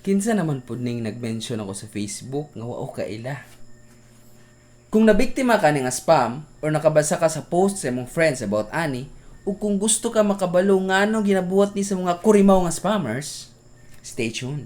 Kinsa naman pud ning nag-mention ako sa Facebook nga wa ko kaila? Kung nabiktima ka ni nga spam or nakabasa ka sa post sa imong friends about ani, ug kung gusto ka makabalo ngano ginabuhat ni sa mga kurimaw nga spammers, stay tuned.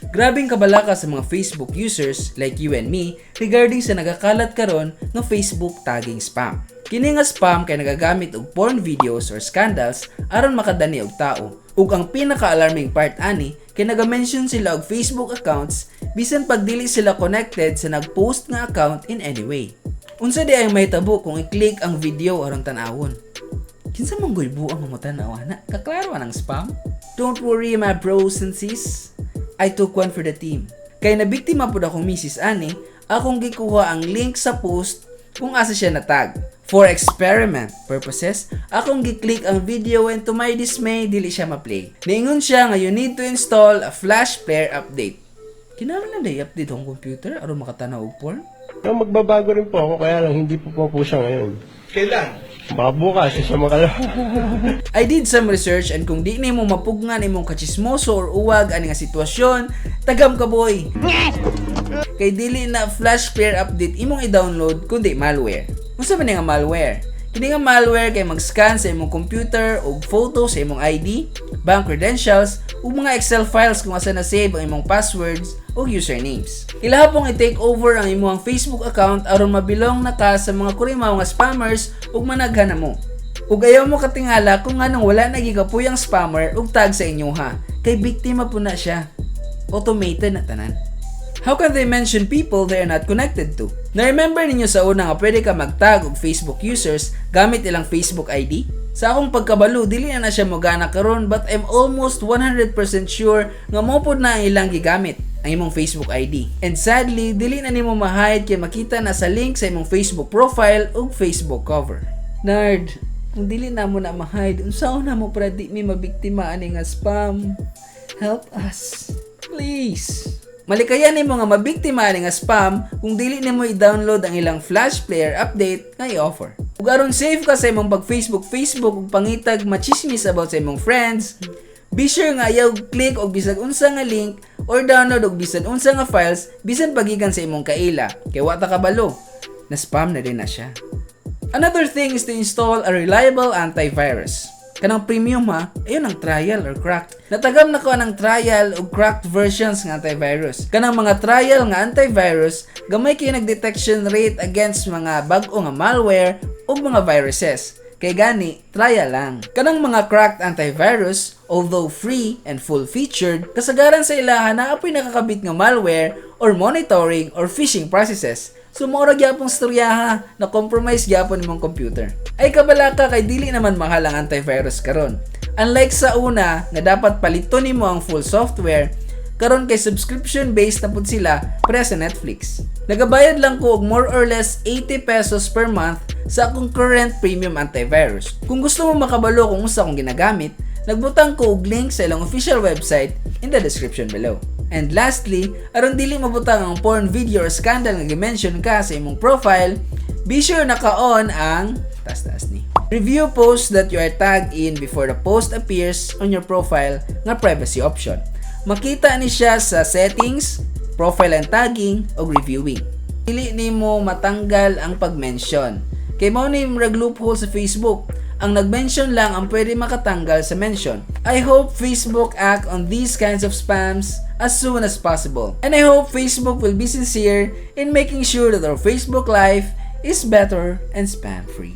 Grabing kabalaka sa mga Facebook users like you and me regarding sa nagakalat karon nga Facebook tagging spam. Kini nga spam kay nagagamit og porn videos or scandals aron makadani og tao. Ug ang pinaka-alarming part ani kay naga-mention sila og Facebook accounts bisan pag dili sila connected sa nag-post nga account in any way. Unsa di ay mahitabo kung i-click ang video aron tan-awon? Kinsa man goy buang nga motanaw ana? Kaklaro ang spam. Don't worry, my bros and sis. I took one for the team. Kay nabiktima pud akong misis ani, akong gikuha ang link sa post kung asa siya natag. For experiment purposes, akong gi-click ang video and to my dismay, dili siya ma-play. Niingon siya nga you need to install a Flash Player update. Kinahanglan na i-update akong computer aron makatanaw og porn? No, magbabago rin po ako, kaya lang hindi po siya ngayon. Kailan? Baka bukas, isa makalawa. I did some research and kung di nimo mapugnan imong kachismoso or uwag ani nga sitwasyon, tagam ka, boy. Kay dili na Flash Player update imong i-download kundi malware. Unsa man ni nga malware? Kini nga malware kay mag-scan sa imong computer og photo sa imong ID, bank credentials ug mga Excel files kung asa na save ang imong passwords ug usernames. Ilaha pong i-take over ang imong Facebook account aron mabilong na ka sa mga kurimaw nga spammers ug managhan na mo. Ug ayaw mo katingala kung nganong wala na gikapoy ang spammer ug tag sa inyo ha. Kay biktima po na siya. Automated na tanan. How can they mention people they are not connected to? Na-remember ninyo sa una nga pwede ka magtag og Facebook users gamit ilang Facebook ID? Sa akong pagkabalo, dili na na siya mogana karon, but I'm almost 100% sure nga mo pod na ang ilang gigamit ang imong Facebook ID. And sadly, dili na nimo ma-hide kay makita na sa link sa imong Facebook profile ug Facebook cover. Nard, kung dili na mo na ma-hide, unsaon na mo para di mi mabiktima ani nga spam? Help us. Please. Malikayan nimo nga mabiktima ani nga spam kung dili nimo i-download ang ilang Flash Player update nga i-offer. Ug aron safe ka sa imong pag Facebook Facebook ug pangitag machismis about sa imong friends, be sure nga ayaw click og bisag unsa nga link or download og bisan unsa nga files bisan pagikan sa imong kaila kay wa ta kabalo na spam na din na siya. Another thing is to install a reliable antivirus. Kanang premium ha, ayun ang trial or cracked. Natagam na ko ang trial o cracked versions ng antivirus. Kanang mga trial nga antivirus, gamay kay nag-detection rate against mga bag-o nga malware ug mga viruses. Kay gani, trial lang. Kanang mga cracked antivirus, although free and full-featured, kasagaran sa ilaha na apoy nakakabit nga malware or monitoring or phishing processes. So mao ra gyapong storyaha na compromise gyapon imong computer. Ay kabalaka kay dili naman mahal ang antivirus karon. Unlike sa una nga dapat paliton nimo ang full software, karon kay subscription based na pud sila pareha sa Netflix. Nagabayad lang ko og more or less 80 pesos per month sa akong current premium antivirus. Kung gusto mo makabalo kung unsa akong ginagamit, nagbutang ko og link sa ilang official website in the description below. And lastly, aron dili mabutang ang porn video or scandal nga gi-mention ka sa imong profile, be sure naka-on ang taas-taas ni review post that you are tagged in before the post appears on your profile nga privacy option. Makita ni siya sa settings, profile and tagging, o reviewing. Dili nimo matanggal ang pag-mention. Kay mao ni murag loophole sa Facebook. Ang nag-mention lang ang pwede makatanggal sa mention. I hope Facebook act on these kinds of spams as soon as possible. And I hope Facebook will be sincere in making sure that our Facebook life is better and spam-free.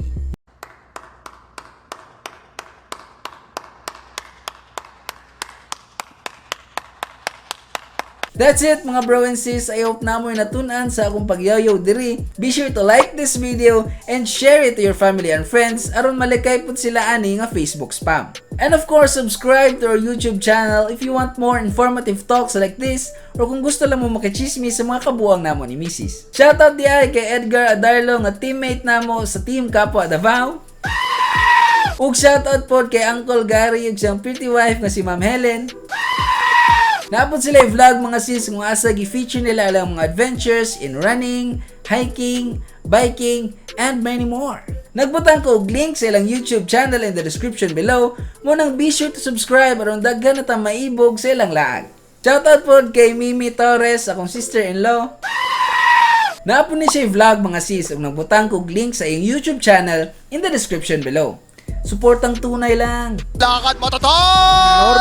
That's it, mga bro and sis. I hope na mo'y natun-an sa akong pagyaw diri. Be sure to like this video and share it to your family and friends aron malikay pud sila ani nga Facebook spam. And of course, subscribe to our YouTube channel if you want more informative talks like this or kung gusto lang mo makichismis sa mga kabuang namo ni Mrs. Shoutout di ay kay Edgar Adarlo nga teammate namo sa Team Kapwa Davao. Ug shoutout pod kay Uncle Gary ug siyang pretty wife nga si Ma'am Helen. Naa pod sila vlog, mga sis, kung asa gi-feature nila ang mga adventures in running, hiking, biking, and many more. Nagbutang ko og link sa ilang YouTube channel in the description below, mao nang be sure to subscribe aron daghan na ta maibog sa ilang laag. Shoutout pod kay Mimi Torres, akong sister-in-law. Naa pod ni siya vlog, mga sis, ug nagbutang kog link sa iyang YouTube channel in the description below. Suportang tunay lang. Lakad mo, Totoy!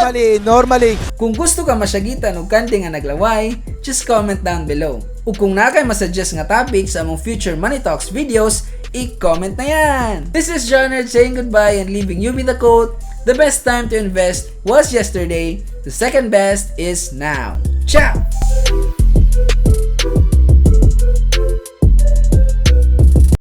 Normally, normally. Kung gusto ka masyagitan og kanding nga naglaway, just comment down below. Ug kung naa kay masuggest nga topic sa among future Money Talks videos, i-comment na yan! This is John saying goodbye and leaving you with the quote, "The best time to invest was yesterday, the second best is now." Ciao!